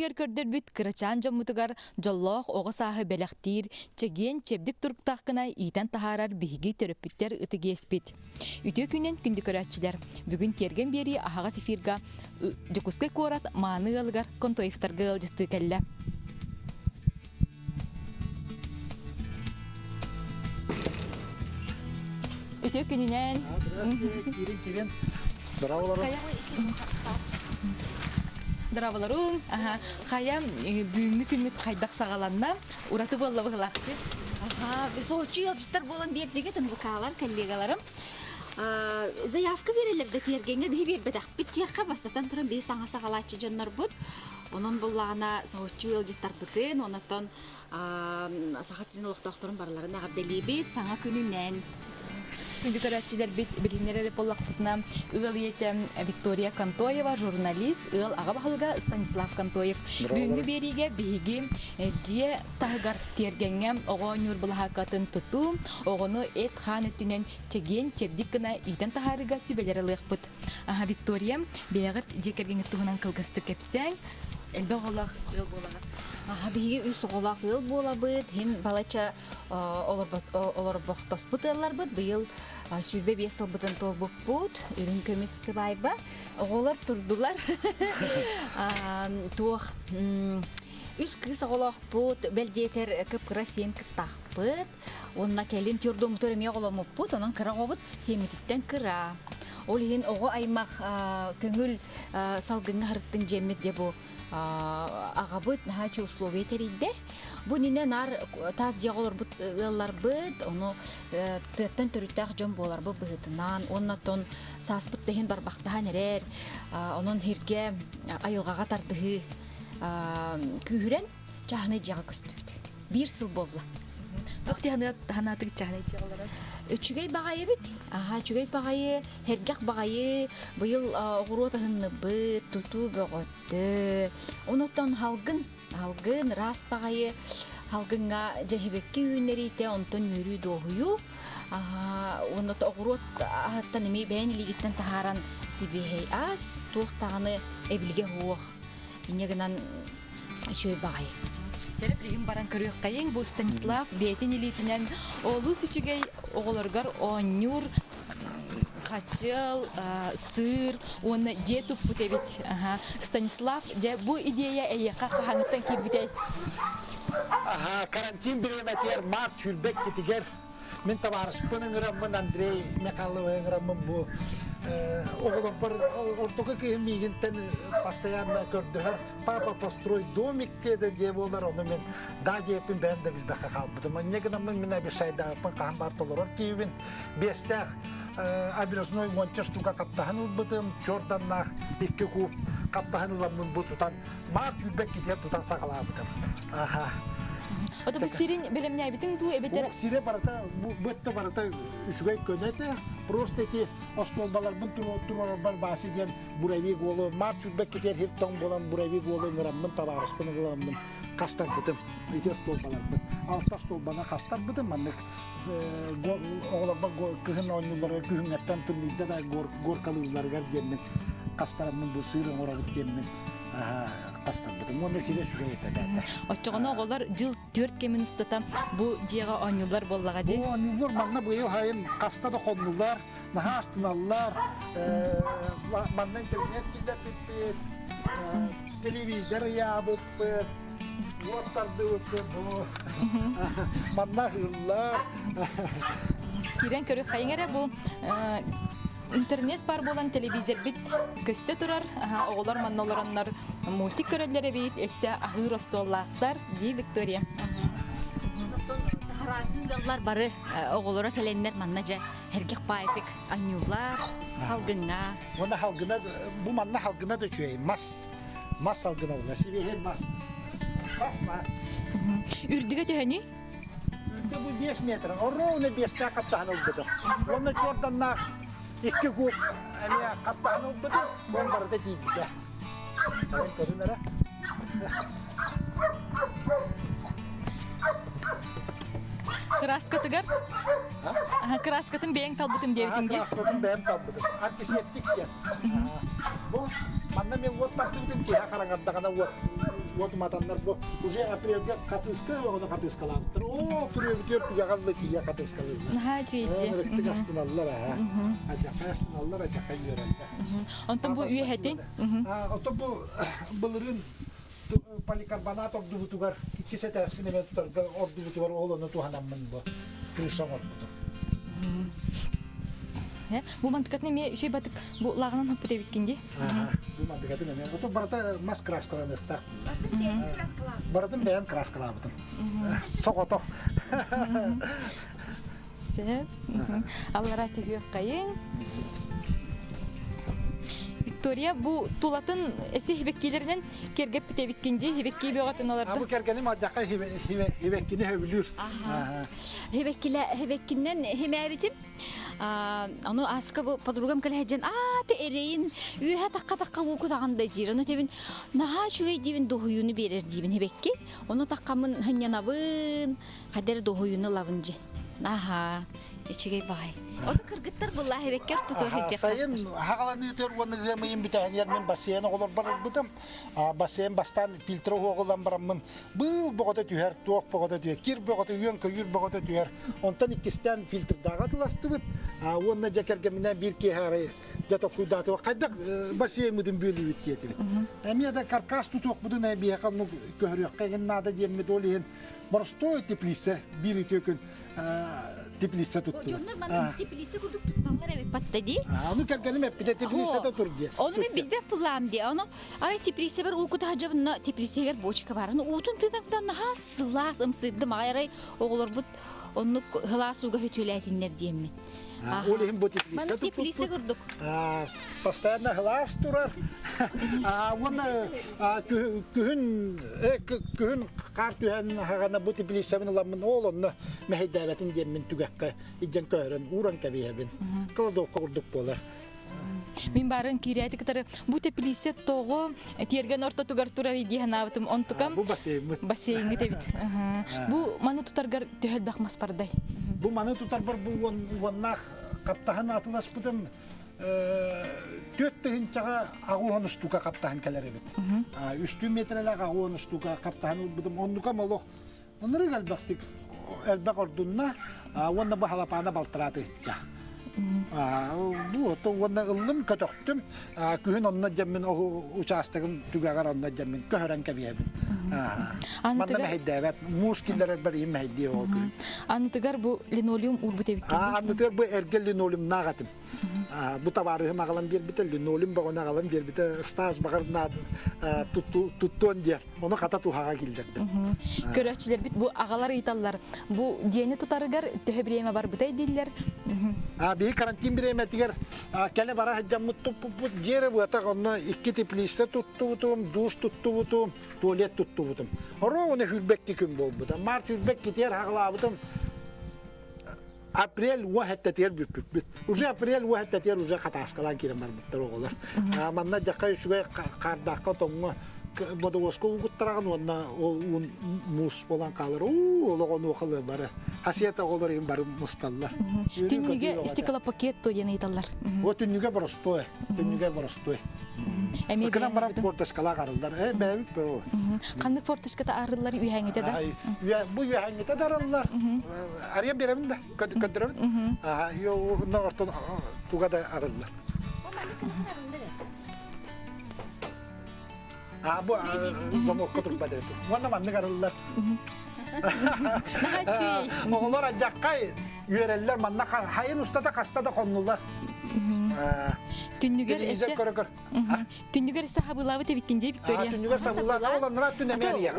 сиригэр көрдөрбүт кырачаан дьоммутугар дьоллоох оҕо сааһы бэлэхтиир, чэгиэн чэбдик туруктаах гына иитэн таһаарар биһиги төрөппүттэр ытык иэспит. Үтүө күнүнэн күндү көрөөччүлэр! Бүгүн Тиэргэн биэрии аһаҕас эфирга Дьокуускай куорат мааны ыалыгар Контоевтарга ыалдьыттыы кэллэ. Үтүө күнүнэн! Здравствуйте, киирин, киирин. Здраволорун. Здраволорун. Аха. Хайа бүгүҥҥү күммүт хайдах саҕаланна? Ураты буолла быһылаахчы. Аха, соһуччу ыалдьыттар буолан биэрдигит НВК-лар, коллегаларым. Заявка биэрэллэр да тиэргэҥҥэ биһи биэрбэтэхпит диэххэ бастатан туран биһи саҥа саҕалааччы дьоннорбут. Онон буллаҕына соһуччу ыалдьыттарбытын, онтон Саха сирин олохтоохторун барыларын эҕэрдэлиибит саҥа күнүнэн. Күндү көрөөччүлэрбит билиһиннэр эрэ буоллахпытына, ыал ийэтэ Виктория Контоева, журналист, ыал аҕа баһылыга Станислав Контоев. Бүгүҥҥү биэриигэ биһиги дьиэ таһыгар тиэргэҥҥэ оҕо оонньуур былаһааккатын тутуу, оҕону эт-хаан өттүнэн чэгиэн, чэбдик гына иитэн таһаарыыга сүбэлэр ылыахпыт. Аха, Виктория, бэйэҕит дьиэ кэргэҥҥит туһунан кылгастык кэпсээҥ. Элбэх оҕолоох ыал буолаҕыт. Аха, биһиги үс оҕолоох ыал буолабыт. Иһин балачча олорбохтоспут ыалларбыт. Быйыл 25 сылбытын туолбуппут. Үрүҥ көмүс сыбаайба. Оҕолор турдулар. Туох үс кыыс оҕолоохпут, бэл диэтэр кып-кыра сиэн кыстаахпыт. Уонна кэлин тюрдоммутугар эмиэ оҕоломмуппут, онон кыра оҕобут сиэммититтэн кыра. Ол иһин оҕо аймах көҥүл салгыҥҥа сырыттын дьиэммит дьэ бу аҕабыт наһаа үчүгэй условия тэрийдэ. Бу иннинэ наар таас дьиэҕэ олорбут ыалларбыт, ону тыаттан төрүттээх дьон буоларбыт быһыытынан, уонна оттон сааспыт да иһин барбахтаһан эрэр, онон сиргэ айылҕаҕа тардыһыы күүһүрэн чааһынай дьиэҕэ көстүбүт. Биир сыл буолла. Туох дии санаатыгыт чааһынай дьиэҕэ олорон? Үчүгэй баҕайы эбит. Аһаа, үчүгэй баҕайы, сэргэх баҕайы. Быйыл оҕуруот аһынныбыт, тутуу бөҕөттө. Онуттан халгын, халгын, ыраас баҕайы. Халгыҥҥа дьэһибэкки үүннэриитэ, онтон үөрүү дуоһуйуу. Аһаа, уонна оҕуруот аһыттан эмиэ бэйэн илиигиттэн таһааран сибиэһэй ас, туох даҕаны эбилигэ суох. Инньэ гынан үчүгэй баҕайы. Дьэ, билигин баран көрүөххэйиҥ. Бу Станислав бэйэтин илиитинэн олус үчүгэй оҕолоругар оонньуур хачыал, сыыр уонна дьиэ туппут эбит. Станислав, дьэ, бу идея эйиэхэ хаһааҥҥыттан киирбитэй? Аха, карантин бириэмэтигэр март сүүрбэ иккитигэр Мин табаарыспын ыҥыраммын Андрей Михайловы ыҥыраммын бу оҕолорбор ортоку киһим миигинтэн постоянно көрдөһөр папа построй домик диэтэ дьиэ буолар ону мин да диэппин бэйэм да билбэккэ хаалбытым инньэ гынаммын мин обещайдаабыппын хаһан баар толорор киһибин биэстээх обрезной уонча штука хаптаһын ылбытым чорданнаах икки куб хаптаһын ыламмын бу тутан Маат сүүрбэт китиэр тутан саҕалаабытым. Аха. Ото бу сирин бэлэмнээбитиҥ дуу эбэтэр Ол сирэ барыта бу бу өттө барыта үчүгэй көнө этэ. Просто эти остуолбаларбын туруорарбар баасы диэн буровик уолу маат сүүрбэт китиэр хир тоҥ буолан буровик уолу ыҥыраммын табаарыспын ыҥыраммын хастарбытым. Ити остуолбаларбын. Алта остуолбаны хастарбытым маннык оҕолорбор кыһын оонньуулларыгар күһүҥҥэттэн тымныйда да горкалыылларыгар диэммин хастараммын бу сыыр оҥоробут диэммин хастарбытым уонна сирэ үчүгэй этэ бээтэ. Оччоҕуна оҕолор дьыл түөрт кэмин устата бу дьиэҕэ оонньууллар буоллаҕа дии. Бу оонньууллар манна быйыл сайын хаста да хоннулар, наһаа астыналлар. Манна интернет киллэрбиппит, телевизор ыйаабыппыт, уот тардыбыппыт, бу манна аһыыллар. Киирэн көрүөххэйиҥ эрэ бу интернет бар буолан телевизорбит көстө турар. Оҕолор манна олороннор мультик көрөллөр эбит, өссө аһыыр остуоллаахтар, дии Виктория. Оттон таһараҥҥы ыаллар бары оҕолоро кэлэннэр манна дьэ сэргэх баайтык анньууллар, халгыҥҥа. Уонна халгына, бу манна халгына да үчүгэй, мас. Мас салгына була, сибиэһэй мас. Сасна. Үрдүгэ төһөнүй? Үрдэ бу 5 метр, ровно биэстээх хаптаһан ылбытым. Уонна чуорданнаах икки куб эмиэ хаптаһан ылбытым, уон барыта тиийбитэ. Көрүн көрүн эрэ. Кырааскатыгар? Кырааскатын бэйэҥ талбытым диэбитиҥ дии. Кырааскатын бэйэм талбытым. Антисептик диэн. Бу манна мен уот тардыбытым киһи хараҥардаҕына уот. Уот уматаннар бу уже апрельга хатыыска оҕону хатыыскалаабыттар. Оо, күрүөбүтүөр түгэҕэр да тиийэ хатыыскалыыллар. Наһаа үчүгэйдии. Ырыктык астыналлар аха. Адьака астыналлар, адьака үөрэллэр. Онтон бу үөһэтин? Оттон бу былырыын поликарбонат ордубутугар иккис этээспин эмэ тутарга ордубутугар ол ону туһанаммын бу крыша оҥорбутум. Бу мантыкатын эмиэ үчүгэй батык бу лааҕынан хоппут эбиккин дии. Бу мантыкатын эмиэ. Ото барыта мас краскаланыахтаах. Барытын бэйэм краскалаабытым. Барытын бэйэм краскалаабытым. Соҕотох. Сөп. Аллара түһүөххэйиҥ. Виктория, бу тулатын эси хибеккилеринэн киэргэппит эбиккин дии, хибекки бөҕөтүн олорду. Бу кэргэним алдьархай хибеккини сөбүлүүр. Хибеккиннэн химээбитим. Ону аска бу подругам кэлэ сылдьан аа те эрэйин үөһэ тахха-тахха уу кутаҕын да диир. Ону тэбин наһаа үчүгэй диибин дуһуйууну биэрэр диибин хибекки. Ону таххаммын сынньанабын, Хадэр дуһуйуну ылабын дьин. Аха, үчүгэй баҕай. Ону кыргыттар буллаа хэбэккэр тутур сылдьыахтаахтар. Сайын хаҕаланыытыгар уонна ыам ыйын бүтэһинигэр мин бассейн оҕолорбор ылбытым. Бассейн бастаан фильтр уһуоҕулан бараммын быыл боҕото түһэр, туох боҕото түһэр, кир боҕото, үөн-көйүүр боҕото түһэр. Онтон иккистээн фильтрдааҕы атыластыбыт. Уонна дьэ кэргэмминээн биир киэһэ арай дьэ толкуйдаатыбыт. Хайдах бассейммытын бүөлүүбүт диэтибит. Эмиэ да каркас тутуохпутун эбиэхэ оннук көһөрүөххэ игин наада диэммит ол иһин Боростуой теплица биир үтүө күн теплица туттубут. Дьоннор манна теплица курдук тутталлар эбит батта дии. Ону кэргэним эппитэ теплицада тур диye. Ону мен билбэт буллаам дии. Ону арай теплицабар уу кутаһа теплицэгэр бочка бар. Ону уутун тыынаттан наһаа сылаас ымсыырдым аҕай арай оҕолорбут оннук сылаас ууга хөтүөлээтиннэр диэммин. Ол иһин бу теплица Манна теплица курдук. Постоянно сылаас турар. Уонна күһүн күһүн хаар түһэн аһаҕана бу теплицабын ыламмын ол онно мэһэйдээбэтин диэммин түгэххэ илдьэн көһөрөн ууран кэбиһэбин. Кладовка курдук буолар. Мин баарын киирээти кытары бу теплица тоҕо тиэргэн ортотугар турар дии санаабытым. Онтукам бу бассейммыт. Бассейҥҥыт эбит. Бу маны тутаргар төһө элбэх мас бардай? Бу маны тутарбар бу уоннаах хаптаһын атыласпытым түөрт тыһыынчаҕа аҕуһан устуука хаптаһын кэлэр эбит. Үстүү метрэлээх аҕуһан устуука хаптаһын ылбытым. Оннукам олох ынырык элбэхтик элбэх ордунна уонна бу халапаана балтараатыһычча. Бу уонна ыллым көтөхтүм күһүн онно дьэммин учаастагым түгэҕэр онно дьэммин көһөрөн кэбиһэбин. Манна мэһэйдээбэт муус киллэрэрбэр иһин мэһэйдиэ ол күн. Аннытыгар бу линолеум уурбут эбиккин. Аннытыгар бу эргэ линолеумнаах этим. Бу табаарыһым аҕалан биэрбитэ, линолеум бөҕөнү аҕалан биэрбитэ, Стас баҕар туттуон диэн. Ону хата туһаҕа киллэрдим. Көрөөччүлэрбит бу аҕалар ыйыталлар. Бу дьиэни тутарыгар төһө бириэмэ барбытай дииллэр. Биһи карантин бириэмэтигэр кэлэ бара сылдьаммыт туппуппут дьиэрэ быатах онно икки теплица туттубутум, душ туттубутум, туалет туттубутум. Оруобуна хүрбэкки күн буолбута. Март хүрбэккитигэр хаҕалаабытым апрель уоһэттэтигэр бүппүппүт. Уже апрель уоһэттэтигэр уже хатааскалаан киирэн барбыттар оҕолор. Манна дьахха үчүгэй хаардаахха тоҥҥо бодовозка угуттараҕын уонна ол уун муус буолан хаалар. Уу олох онуохалы бары. Хасиэт оҕолор иһин бары мусталлар. Түннүгэ стеклопакет то диэн ыйыталлар. О түннүгэ боростуой. Түннүгэ боростуой. Эмиэ Кынан баран форточкалаах арыллар. Э бэйэбит бу. Ханнык форточката арыллар үһэҥҥитэ да? Бу үһэҥҥитэ да арыллар. Арыйан биэрэбин да, көрдөрөбүн. Аха, йо ортон туга да арыллар. А бу замокка турбат эбит. Уонна маннык арыллар. Оҕолор адьаккай үөрэллэр манна хайын устата хаста да хоннулар. Түннүгэр эсэ көрө-көр. Түннүгэр эсэ хабылаабыт эбиккин дии Виктория. Түннүгэр сабыллаан ол анараа түн эмиэ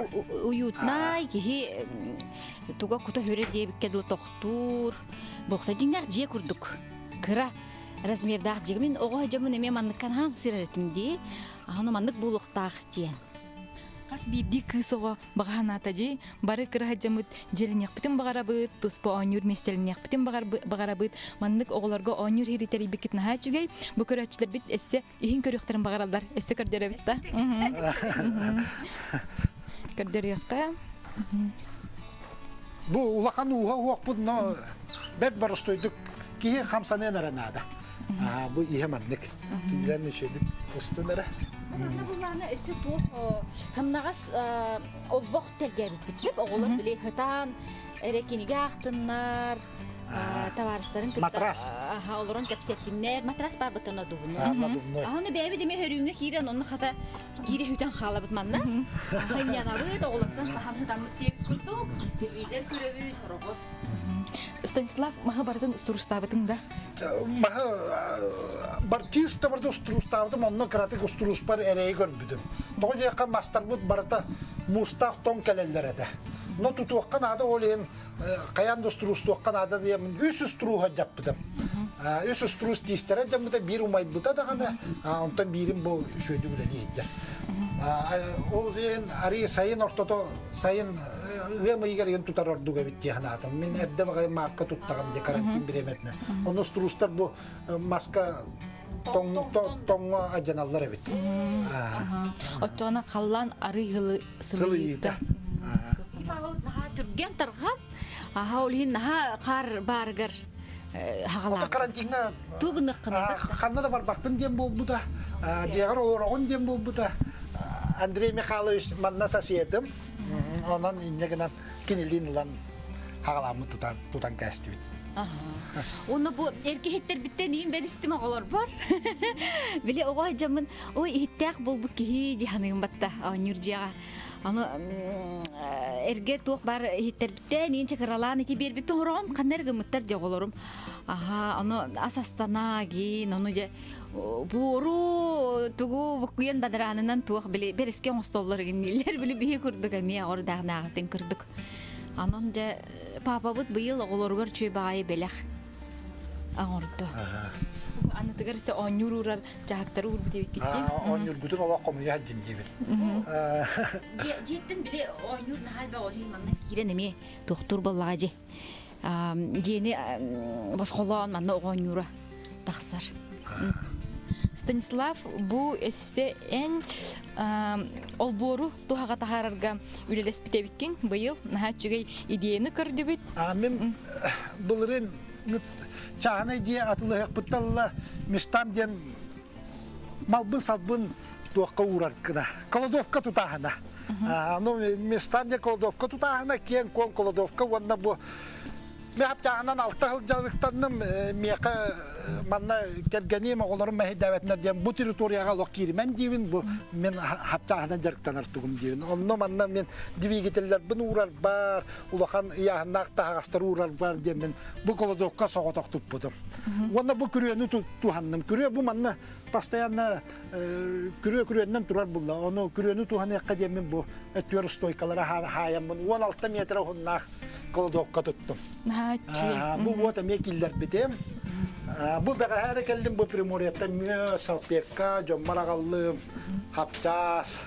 Уютнай киһи туга кута хүрэ диэбиккэ дылы тохтуур. Буохта дьиҥнээх дьиэ курдук. Кыра размердаах дьиэ. Мин оҕо дьоммун эмиэ манныккан хаам сырар этим дии. Аһаны маннык буолуохтаах диэн. Хас биирдии кыыс оҕо баҕа санаата дии. Бары кыра сылдьаммыт дьиэлэниэхпитин баҕарабыт, туспа оонньуур миэстэлэниэхпитин баҕарабыт. Маннык оҕолорго оонньуур иһири тэрийбиккит наһаа үчүгэй. Бу көрөөччүлэрбит өссө иһин көрүөхтэрин баҕараллар. Өссө көрдөрөбүт да. Көрдөрүөххэ. Бу улахан ууһа уохпут, но бэрт боростуойдук киһи хамсаныан эрэ наада. Бу иһэ маннык. Киирэн үчүгүйдүк устун эрэ. Манна буллаана өссө туох ханнаҕас олбох тэлгээбиппит сөп. Оҕолор били хытаан эрэ кинигэ аахтыннар, табаарыстарын кытта Матрас. олорон кэпсэттиннэр. Матрас баар быттан одубуну. Надувной. Аны бэйэбит эмиэ хөрүүҥҥэ киирэн онно хата киирэ хүтэн хаалабыт манна. Хынньанабыт, оҕолортон сахан хытаммыт диэбит курдук. Телевизор көрөбүт, хороҕор. Станислав маһы барытын устурустаабытыҥ да? Маһы бартист да барыта устуруустаабытым, онно кыратык устурууспар эрэйи көрбүтүм. Тоҕо диэххэ мастарбыт барыта муустаах тоҥ кэлэллэр этэ. Но тутуохха наада ол иһин хайаан да устуруустуохха наада диэммин үс устурууһа дьаппытым. Үс устуруус тиистэрэ дьаммыта, биир умайбыта даҕаны, онтон биирим бу үчүгэйдик үлэлии сылдьар. Ол иһин арыы сайын ортото сайын ыам ыйыгар ыйын тутар ордук эбит дии санаатым. Мин эрдэ баҕайы марка туттаҕым дии карантин бириэмэтинэ. Онно устуруустар бу маска тоҥҥо адьаналлар эбит. Оччоҕуна халлаан арыы сылыйыыта. Наһаа түргэн тарҕан, аха ол иһин наһаа хаар баарыгар хаҕалаах. Карантиҥҥа Тугу гыныаххыный? Ханна да барбаккын диэн буолбута, дьиэҕэр олороҕун диэн буолбута. Андрей Михайлович манна соседым. Онон инньэ гынан кинилиин ылан хаҕаламмыт тутан, тутан кээстибит. Уонна бу эркиһиттэрбиттэн иин бэристим оҕолорбор. Били оҕо дьаммын ой иһиттээх буолбут киһи дии саныым батта оонньуур дьиэҕэ. Аны эргэ туох баар иһиттэрбиттэн иин чакыралаан ити биэрбиппин хороҕон ханна эрэ гыммыттар дьэ оҕолорум. Аха, ону ас астана гин, ону дьэ буору тугу буккуйан бадараанынан туох били бэрискэ оҥостоллор гиннилэр били биһи курдук эмиэ оҕордааҕынааҕытын курдук. Анон дьэ папабыт быйыл оҕолоругар үчүгэй баҕайы бэлэх оҥордо. Аннытыгар се оонньуур уурар дьаһыктары уурбут эбиккит дии. Оонньуургутун олох хомуйа дин диибин. Дьиэттэн били оонньуур наһаа элбэх олуйун манна киирэн эмиэ туохтуур буоллаҕа дьи. Дьиэни босхолоон манна оҕонньуура тахсар. Станислав, бу эссе эн олбуору туһаҕа таһаарарга үлэлэспит эбиккин быйыл наһаа үчүгэй идеяны көрдүбүт. Мин былырыын чааһынай дьиэ атылыһыахпыттан местам диэн малбын-салбын туохха уурар гына кладовка тутааһына. Ну, местам диэн кладовка тутааһына, киэҥ-куоҥ кладовка уонна бу Миэхэ алта сыл дьарыктанным, миэхэ манна кэргэниим, оҕолорум мэһэйдээбэтинэр диэн бу территорияҕа олох кииримэн диибин, бу мин хаптааһынан дьарыктанар тугум диибин. Онно манна мен двигателлэрбин уурарбар, улахан ыйааһыннаах таһаҕастары уурарбар диэн мин бу кладовка соҕотох туппутум. Уонна бу күрүөнү туһанным. Күрүө бу манна постоянно күрүө күрүөннэн турар булла. Ону күрүөнү туһаныахха диэммин бу өттүгэр стойкалара хаайаммын 16 метр уһуннаах кладовка туттум. Бу уот эмиэ киллэрбитим. Бу бэҕэһээ эрэ кэллим бу Приморьеттан мүө, салфетка, дьоммор аҕаллым, хаптаас.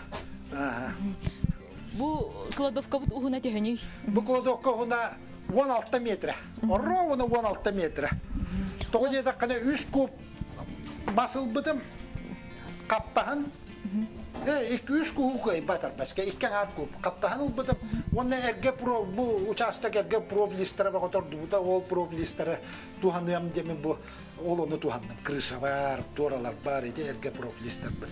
Бу кладовкабыт уһуна төһөнүй? Бу кладовка уһуна 16 метрэ. Ровно 16 метрэ. Тоҕо диэтэххинэ үс куб Бас ылбытым, хаптаһын, үс куһу кыайбат арбаска, икки аҥаар куб хаптаһын ылбытым. Уонна эргэ про бу участок эргэ профлистара бөҕөтордубута, ол профлистары туһаныам диэмин бу ол ону туһанным. Крыша бар, туоралар бар, ити эргэ профлистарбын.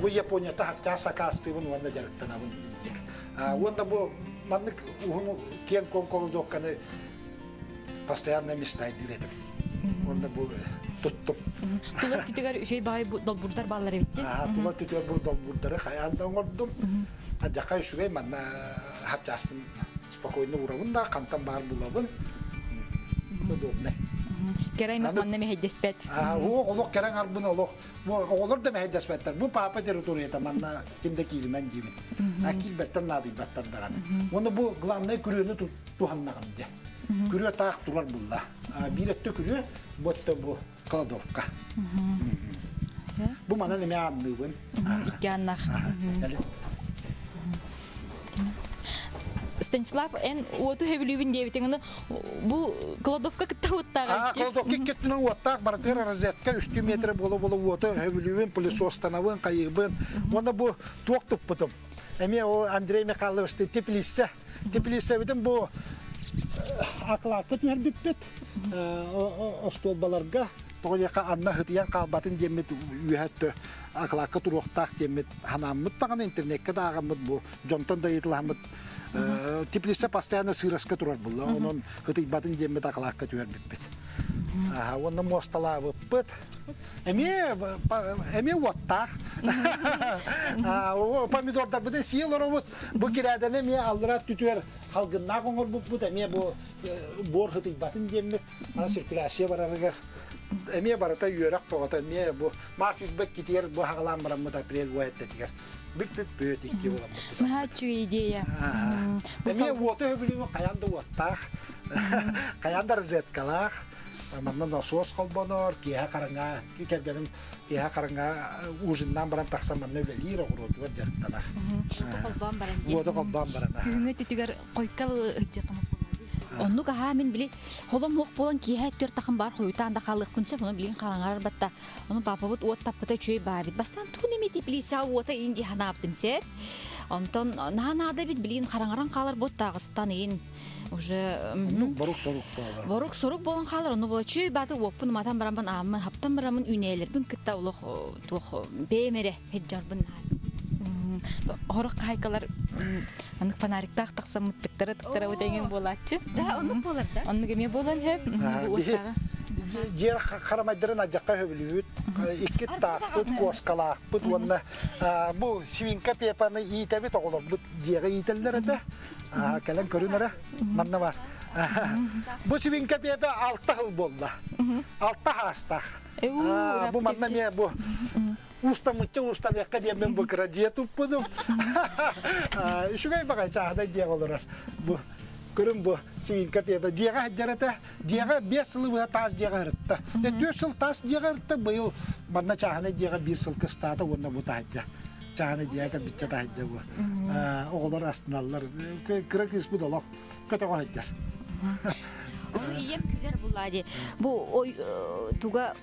Бу Японията хаптаа сакаастыыбын уонна дьарыктанабын инник. Уонна бу маннык уһун киэҥ куоҥ холодокканы постоянно мечтайдыыр этим. Уонна бу туттум. Тула өттүтүгэр үчүгэй баҕайы долбуурдар бааллар эбит дии. Тула өттүтүгэр бу долбуурдары хайаан да оҥордум. Адьака үчүгэй манна хапчааспын спокойно уурабын да, хантан баар булабын. Удобный. Кэрэ аймах манна мэһэйдэспэт. Уох олох кэрэҥ арбын олох. Оҕолор да мэһэйдэспэттэр. Бу папа территорията манна ким да кииримэн диибин. А киирбэттэр наадыйбаттар даҕаны. Уонна бу главное күрүөнү туһаннаҕым дьэ. Күрүө таах турар булла. Биир өттө күрүө, бу өттө бу кладовка. Бу манан эмиэ аанныыбын. Икки ааннаах. Станислав, эн уоту хөбүлүүбүн диэбитиҥ, аны бу кладовка кытта уоттаах Кладовка иккиттинэн уоттаах барытыгар розетка үстүү метр буола-буола уоту хөбүлүүбүн, пылесостанабын, хайыыбын. Уонна бу туох туппутум. Эмиэ ол Андрей Михайлович теплица Теплицэбитин бу акылаакка түһэрбиппит остуолбаларга. Тоҕо диэххэ анна һытыйан хаалбатын диэммит үөһэ өттө акылаакка туруохтаах диэммит ханааммыт даҕаны интернеккэ да ааҕаммыт бу дьонтон да ыйытылаһаммыт теплица постоянно сыыраска турар булла. Онон һытыйбатын диэммит акылаакка түһэрбиппит. Уонна муосталаабыппыт. Эмиэ эмиэ уоттаах. Помидордарбытын сии олоробут. Бу кирээдэни эмиэ аллара өттүтүгэр халгыннаах оҥорбуппут. Эмиэ бу буор һытыйбатын диэммит. Аны циркуляция барарыгар эмиэ барыта үөрэх тоҕото эмиэ бу маас үзбэккитигэр бу хаҕалаан бараммыт апрель уоттатыгар бүп-бүп икки буоламмыт. Наһаа үчүгэй идея. Эмиэ уоту өбүлүүмү хайаан да уоттаах, хайаан да розеткалаах, манна носуос холбонор, киэһэ хараҥа, кэргэним киэһэ хараҥа ужиннаан баран тахсан манна үлэлиир, оҕуруотугар дьарыктанар. Уоту холбоон баран Уоту холбоон баран. Күһүҥҥү өттүтүгэр хойкал ыһдьыаххын Оннук аһаа мин били холом уох буолан киэһэ өттүөр тахым бар хойутаан да хаалыахпын сөп, ону билигин хараҥарар батта. Ону папабыт уот таппыта үчүгэй баабит. Бастаан тугун эмиэ теплицаҕа уота иин дии санаабытым сэр. Онтон наһаа наада эбит билигин хараҥаран хаалар буот тааҕыстан иин уже борук сорук буолар. Борук сорук буолан хаалар, ону була үчүгэй бааты уоппун уматан бараммын ааммын хаптан бараммын үүнээлэрбин кытта олох туох бэйэм эрэ хеджарбын наас. Хорох хаһайкалар Аннык фонариктаах тахсаммыт тыктара тыктара эҥин буолааччы. Да, оннук буолар да. Оннук эмиэ буолан иһэ. Дьиэр харамайдарын адьакка хөбүлүүбүт, икки таахпыт, куоскалаахпыт уонна бу свинка Пепаны иитэбит оҕолорбут дьиэҕэ иитэллэр этэ. Кэлэн көрүн эрэ, манна бар. Бу свинка Пепа алта сыл буолла. Алта хаастаах. Бу манна эмиэ бу Устаммычча устаныахха диэммин бу кыра дьиэ туппутум. Үчүгэй баҕай чааһынай дьиэҕэ олорор. Бу көрүн бу свинка пиэбэ дьиэҕэ сылдьар этэ. Дьиэҕэ 5 сылы быһа таас дьиэҕэ ырытта. 4 сыл таас дьиэҕэ ырытта, быйыл манна чааһынай дьиэҕэ 1 сыл кыстаата уонна бу таһырдьа. Чааһынай дьиэҕэ кэлбиччэ таһырдьа бу. Оҕолор астыналлар. Кыра кыыспыт олох көтөҕө сылдьар. Ийэм күлэр булаа дии. Бу туга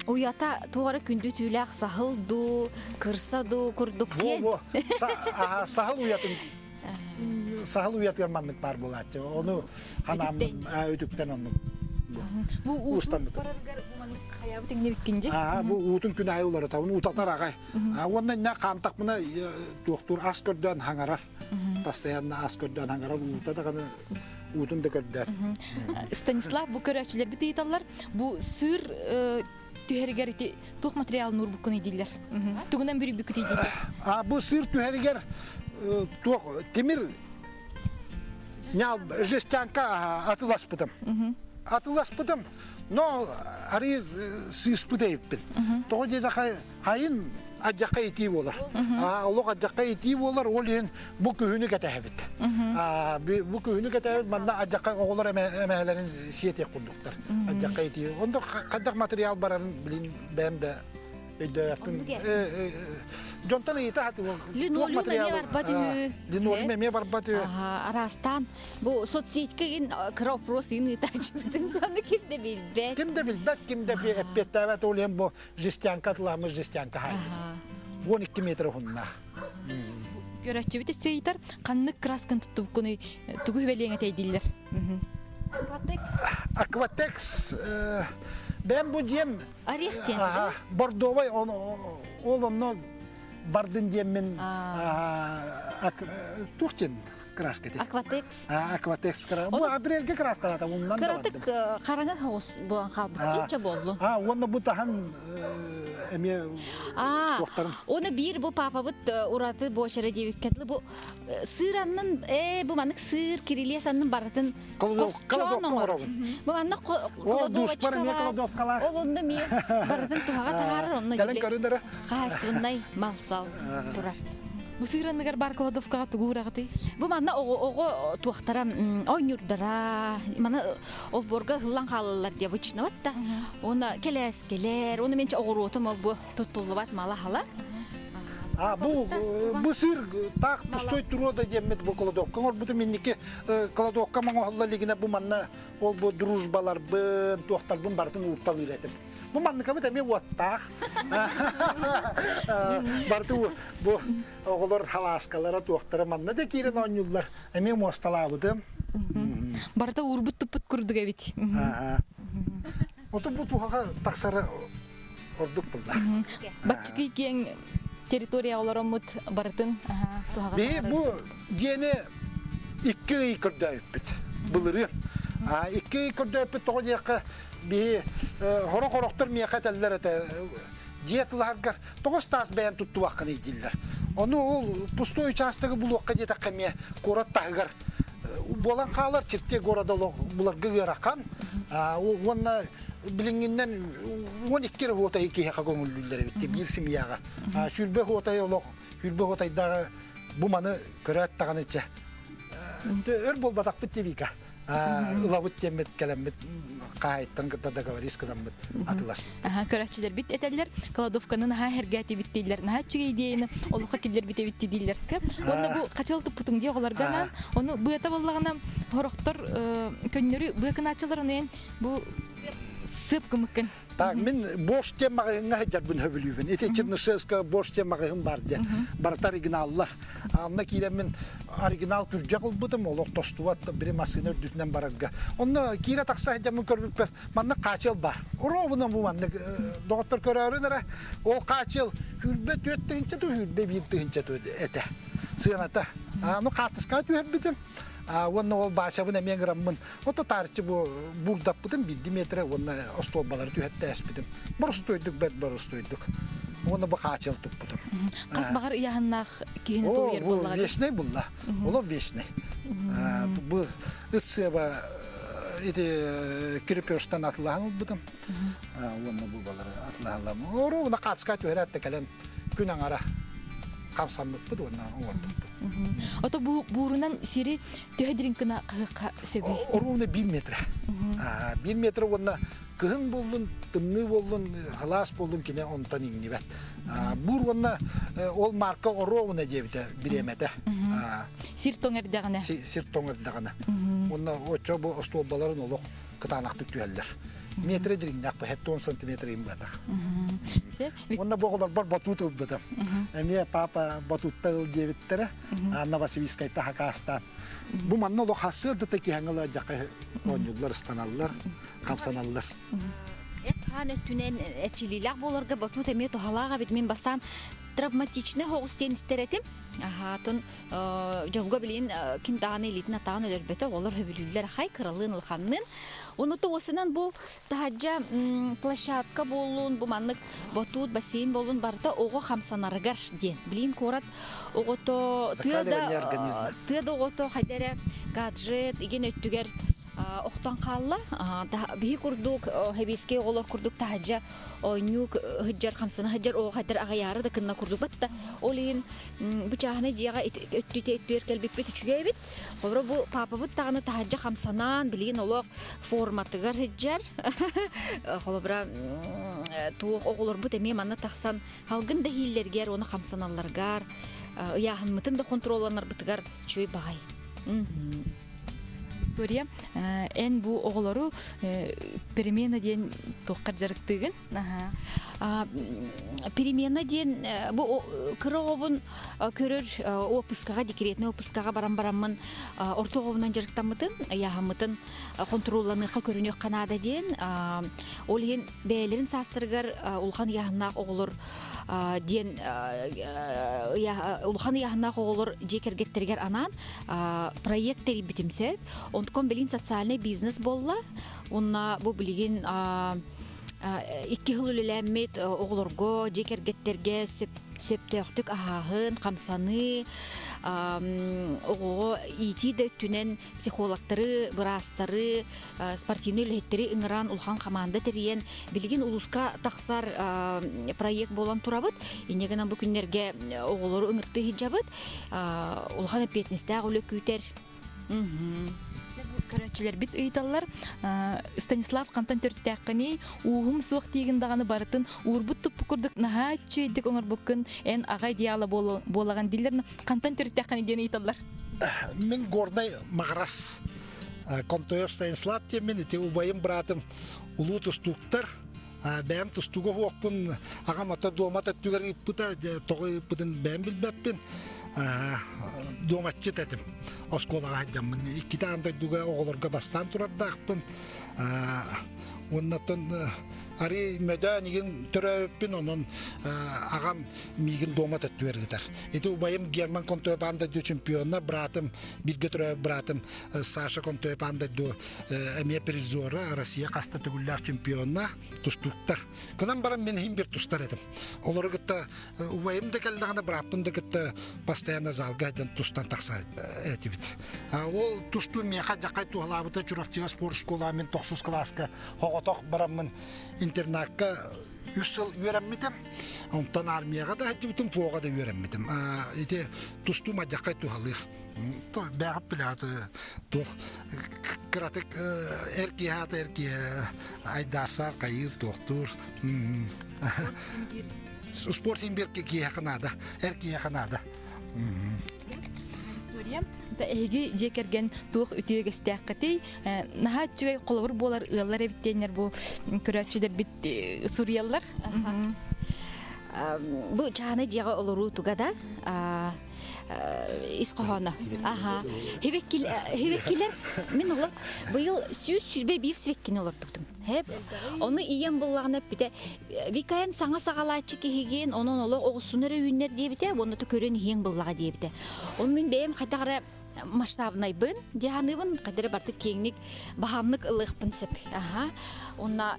Уйата туох эрэ күндү түүлээх саһыл дуу, кырса дуу курдук диэн. Во, саһыл уйатын саһыл уйатыгар маннык баар буолааччы. Ону ханааммын үтүктэн оннук. Бу уутун барарыгар бу маннык хайаабыт иҥнибиккинжи? Аа, бу уутун күн аайы уларытабын, утатар аҕай. Уонна иннэ хаамтахпына туохтуур ас көрдөөн хаҥарар. Постоянно ас көрдөөн хаҥарар уута даҕаны уутун да көрдөөр. Станислав, бу көрөөччүлэрбит ыйыталлар, бу сыыр түһэригэр ити туох материалын уурбуккун дииллэр. Тугунан бүрүйбүккүт дииллэр. А бу сыыр түһэригэр туох тимир жестянка атыласпытым. Атыласпытым, но арыы сыыспыт эбиппин. Тоҕо диэтэххэ Хайын адьахха итии буолар. Олох адьахха итии буолар, ол иһин бу күһүнү кэтэһэбит. Бу күһүнү кэтэһэбит, манна адьахха оҕолор эмэһэлэрин сиэтиэх курдуктар. Адьахха итии. Ондо хайдах материал барарын билин бэйэм да өйдөөбөппүн. Дьонтон ыйыта хатыбын. Линолеум эмиэ барбат үһү. Линолеум эмиэ барбат үһү. Араастаан бу соцсетька ин кыра опрос ин ыытааччыбытым соны ким да билбэт. Ким да билбэт, ким да эппиэттээбэт ол иһин бу жестянка атыламмыт жестянка хаайбыт. 12 метр уһуннаах. Көрөөччүбүт ыйытар, ханнык красканы туттубуккунуй, тугу хүбэлиэҥ этэй дииллэр. Акватекс. Акватекс бэм бу дьиэм Орех диэн. Бордовай ол онно бардын диэммин туох диэн краска эти? Акватекс. Акватекс кра. Бу апрельге краскалата уннан Кыратык хараҥа хаҕыс буолан хаалбыт дии боллу. А, уонна бу таһан эмиэ туохтарын. Оны биир бу папабыт ураты буочара диэбиккэ бу сыыр аннын э бу маннык сыыр кирилиэс аннын барытын косчоон оҥоробун. Бу манна кладовочка ол онно эмиэ барытын туһаҕа таһаарар онно Кэлэн көрүн хаһаайыстыбаннай мал-сал турар. Бу сыыранныгар бар кладовкаҕа тугу уураҕытый? Бу манна оҕо оҕо туохтара оонньуурдара маны олбуорга ыһыллан хаалаллар диye обычно да. Уонна кэлээскэлэр, уонна менче оҕуруотум ол бу туттуллубат мала-хала. А бу бу сыр таах пустой туруо да диэммит бу кладовка оҥорбутум инники кладовка оҥоһулла илигинэ бу манна ол бу дружбаларбын туохтарбын барытын уурталыыр этим. Бу манныкабыт эмиэ уоттаах. Барыты бу оҕолор халааскалара туохтара манна да киирэн оонньууллар. Эмиэ муосталаабытым. Барыта уурбут туппут курдук эбит. Оту бу туһаҕа тахсара ордук булла. Баччыкый киэҥ территория олороммут барытын туһаҕа Биһи бу дьиэни икки ый көрдөөбүппүт. Былырыын. Икки ый көрдөөбүппүт тоҕо диэххэ биһи хорох-хорохтор миэхэ этэллэр этэ дьиэ тылаһаргар тоҕус таас бэйэн туттубаккыный дииллэр. Ону ол пустой учаастагы булуохха диэтэххэ эмиэ куорат таһыгар буолан хаалар черте города буларга ыарахан уонна билиҥҥиннэн 12 эрэ хуотайы киһиэхэ көҥүллүүллэр эбит биир семьяҕа 20 хуотай олох 20 хуотайдааҕы бу маны көрөөт даҕаны чэ өр буолбатахпыт дии ылабыт диэммит кэлэммит хаһаайыттан кытта договорись гынаммыт атыласпыт. Көрөөччүлэрбит этэллэр, кладовканы наһаа эргээтибит дииллэр, наһаа үчүгэй идеяны олоххо киллэрбит эбит дииллэр. Уонна бу хачал туппутуҥ дии оҕолорго анаан, ону быата буоллаҕына сорохтор көннөрү быа кынааччылар ону бу сып гымыккын. Так, мин Бош диэн маҕаһыыҥҥа сылдьарбын сөбүлүүбүн. Ити Чернышевская Бош диэн маҕаһыын баар диэн. Барыта оригиналлар. Анна киирэммин оригинал күрдьэх ылбытым, олох тостубат бири массыына үрдүтүнэн барарга. Онно киирэ тахса сылдьаммын көрбүппэр маннык хаачыл бар. Ровно бу маннык доҕоттор көрөөрүн эрэ ол хаачыл хүрбэ 4 тыһыынча ту хүрбэ 1 тыһыынча ту этэ. Сыаната. Ну хаартыскаҕа түһэрбитим. Уонна ол Баасябын эмиэ ыҥыраммын Ото таарыччы бу буурдаппытым биирдии метрэ уонна остуолбалары түһэртээспитим. Боростуойдук бэрт боростуойдук. Уонна бу хаачыл туппутум. Хас баҕар ыйааһыннаах киһини тулуйар буоллаҕа. Вечный булла. Олох вечный. Бу ыт сыаба ити крепежтан атылаһан ылбытым. Уонна бу балары атылаһалам. Оруобуна хаацка түһэрээт да кэлэн күн аҥара хамсаммыппыт уонна оҥорбуппут. Ото бу буурунан сири төһө дириҥ гына хаһыахха сөбүй? Оруобуна биир метр. Биир метр уонна кыһын буоллун, тымныы буоллун, халаас буоллун кини онтон иҥнибэт. Бур уонна ол марка оруобуна диэбитэ бириэмэтэ. Сир тоҥ эрдэҕинэ. Сир тоҥ эрдэҕинэ. Уонна оччо бу остуолбаларын олох кытаанахтык түһэллэр. Метрэ дириҥнээх 70 сантиметр баатах. Уонна бу оҕолорбор батут ылбытым. Эмиэ папа батутта ыл диэбиттэрэ. Анна Василискайта хакаастаан. Бу манна олох хассыар да киһэҥ дьака оонньууллар, ыстаналлар, хамсаналлар. Эт-хаан өттүнэн эрчиллиилээх буоларга батут эмиэ туһалаах эбит. Мин бастаан травматичный соҕус диэн истэр этим. Аһаатын дьолго билин ким даҕаны илиитин атаҕын өлөрбөтө, оҕолор хөбүлүүллэр ахай, кыралыын улаханныын. Ону туосынан бу таһадьа площадка буоллун, бу маннык батут, бассейн буоллун барыта оҕо хамсанарыгар диэн. Билин куорат оҕото тыа да тыа да оҕото хайда эрэ гаджет игин өттүгэр охтон хаалла. Биһи курдук хэбиэскэй оҕолор курдук таһадьа оонньуу сылдьар, хамсана сылдьар оҕо хайдар аҕыйаары да кынна курдук батта. Ол иһин бу чааһынай дьиэҕэ өттүтэ өттүгэр кэлбиппит үчүгэй эбит. Холобура бу паапабыт даҕаны таһырдьа хамсанаан билигин олох форматыгар сылдьар. Холобура туох оҕолорбут эмиэ манна тахсан халгын да иһииллэригэр уонна хамсаналларыгар ыйааһыммытын да хонтуруолланарбытыгар үчүгэй баҕай. Виктория, эн бу оҕолору перемена диэн туохха дьарыктыыгын? Перемена диэн бу кыра оҕобун көрөр уоппускаҕа, декретнэй уоппускаҕа баран бараммын орто оҕобунан дьарыктаммытым, ыйааһыммытын хонтуруолланыахха көрүнүөххэ наада диэн. Ол иһин бэйэлэрин саастарыгар улахан ыйааһыннаах оҕолор диэн улахан ыйааһыннаах оҕолор дьиэ кэргэттэригэр анаан проект тэрийбитим сөп. Онтуком билигин социальный бизнес буолла. Уонна бу билигин икки сыл үлэлээммит оҕолорго, дьиэ кэргэттэргэ сөптөөхтүк аһааһын, хамсаныы, оҕоҕо иитии да өттүнэн психологтары, быраастары, спортивнай үлэһиттэри ыҥыран улахан хамаанда тэрийэн билигин улууска тахсар проект буолан турабыт. Инньэ гынан бу күннэргэ оҕолору ыҥыртыы сылдьабыт. Улахан эппиэтинэстээх үлэ күүтэр. Көрөөччүлэрбит ыйыталлар, Станислав хантан төрүттээххиний, ууһум суох диигин даҕаны барытын уурбут туппут курдук наһаа үчүгэйдик оҥорбуккун, эн аҕа идеала буолаҕын дииллэр, хантан төрүттээххиний диэн ыйыталлар. Мин Горнай Маҕарас Контоев Станислав диэммин ити убайым быраатым улуу тустууктар бэйэм тустууга уһуохпун аҕам ата дуомат өттүгэр ыыппыта тоҕо ыыппытын бэйэм билбэппин. Дуоматчыт этим. Оскуолаҕа сылдьаммын. Иккитэ аан дойдуга оҕолорго бастаан турардаахпын. Уоннаттан арый мөдөөн игин төрөөбүппүн, онон аҕам миигин дуомат өттүгэр ыытар. Ити убайым Герман Контоев аан дойду чемпиона, братым, бииргэ төрөөбүт братым Саша Контоев аан дойду эмиэ призера, Россия хаста төгүллээх чемпиона, тустууктар. Кынан баран мин иһин бир тустар этим. Олору кытта убайым да кэллэҕинэ, бырааппын да кытта постоянно залга сылдьан тустан тахса этибит. Ол тустуу миэхэ дьахай туһалаабыта Чурапчыга спорт школа мин тохсус кылааска оҕотох бараммын интернакка үс сыл үөрэммитим. Онтон армияҕа да сылдьыбытым, ФО-ҕа да үөрэммитим. Ити тустуу мадьаххай туһалыыр. Бэҕэп билэҕит туох кыратык эр киһи аата эр киһи айдаарсаар хайыыр туохтуур спорт имбир киһиэхэ наада эр киһиэхэ наада Виктория, эһиги дьиэ кэргэн туох үтүө үгэстээххитий? Наһаа үчүгэй холобур буолар ыаллар эбит диэннэр бу көрөөччүлэрбит суруйаллар. Бу чааны дьиэҕэ олоруу туга да ис хоһооно. Аха. Хибеккилер мин олор быйыл 121 сибеккини олордубутум. Хеп. Ону ийэм буллаҕына эппитэ, Викайын саҥа саҕалааччы киһигин, онон олох оҕуссун эрэ үүннэр диэбитэ, уонна көрөн иһиэҥ буллаҕа диэбитэ. Оны мин бэйэм хайдах эрэ масштабнайбын дии саныыбын, хайдах эрэ бартык киэҥник баһаамнык ылыахпын сөп. Аха. Уонна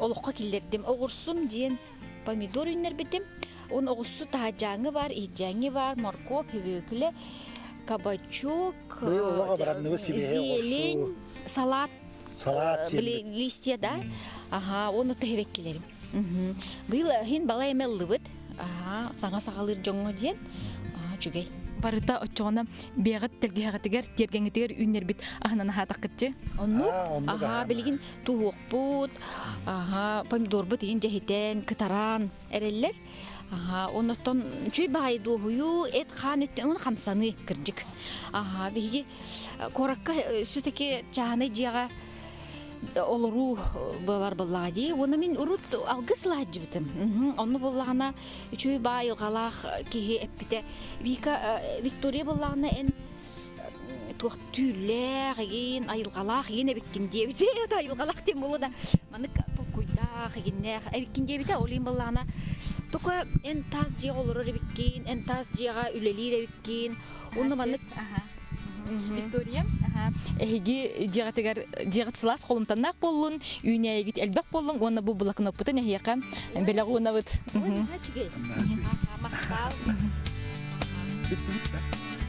олоххо киллэрдим. Оҕурсум диэн помидор үүннэрбитим. Он оҕуссу таһаджааҥы бар, иһдьээҥи бар, моркуоп, хүбүөкүлэ, кабачок, зелень, салат, салат листья да. Аха, оны төһөбеккилерим. Быйыл хин балай эмэ ыллыбыт. Аха, саҥа саҕалыыр дьоҥҥо диэн. Аха, үчүгэй. Барыта оччоҕуна бэҕит тэлгэһэҕитигэр, тиэргэҥҥитигэр үүннэрбит аһынан аһаатаххытчы. Оннук. Аха, билигин туһуохпут, аха, помидорбут иһин дьэһитэн, кытаран эрэллэр. Аха, оннуттан үчүгэй баҕайы дуоһуйуу, эт-хаан өттүн уонна хамсаныы кырдьык. Аха, биһиги куоракка все-таки чааһынай дьиэҕэ олоруу буолар буоллаҕа дии. Уонна мин урут алгыс ылаһдьыбытым. Онно буоллаҕына үчүгэй баай айылҕалаах киһи эппитэ. Вика, Виктория буоллаҕына эн туох түүллээх игин айылҕалаах игин эбиккин диэбитэ айылҕалаах диэн буолуо да маннык толкуйдаах игиннээх эбиккин диэбитэ ол иһин буоллаҕына только эн таас дьиэҕэ олорор эбиккин эн таас дьиэҕэ үлэлиир эбиккин уонна маннык Виктория, эһиги дьиэҕитигэр дьиэҕит сылаас холумтаннаах буоллун, үүнээйигит элбэх буоллун уонна бу блокноппутун эһиэхэ бэлэх уунабыт. Махтал.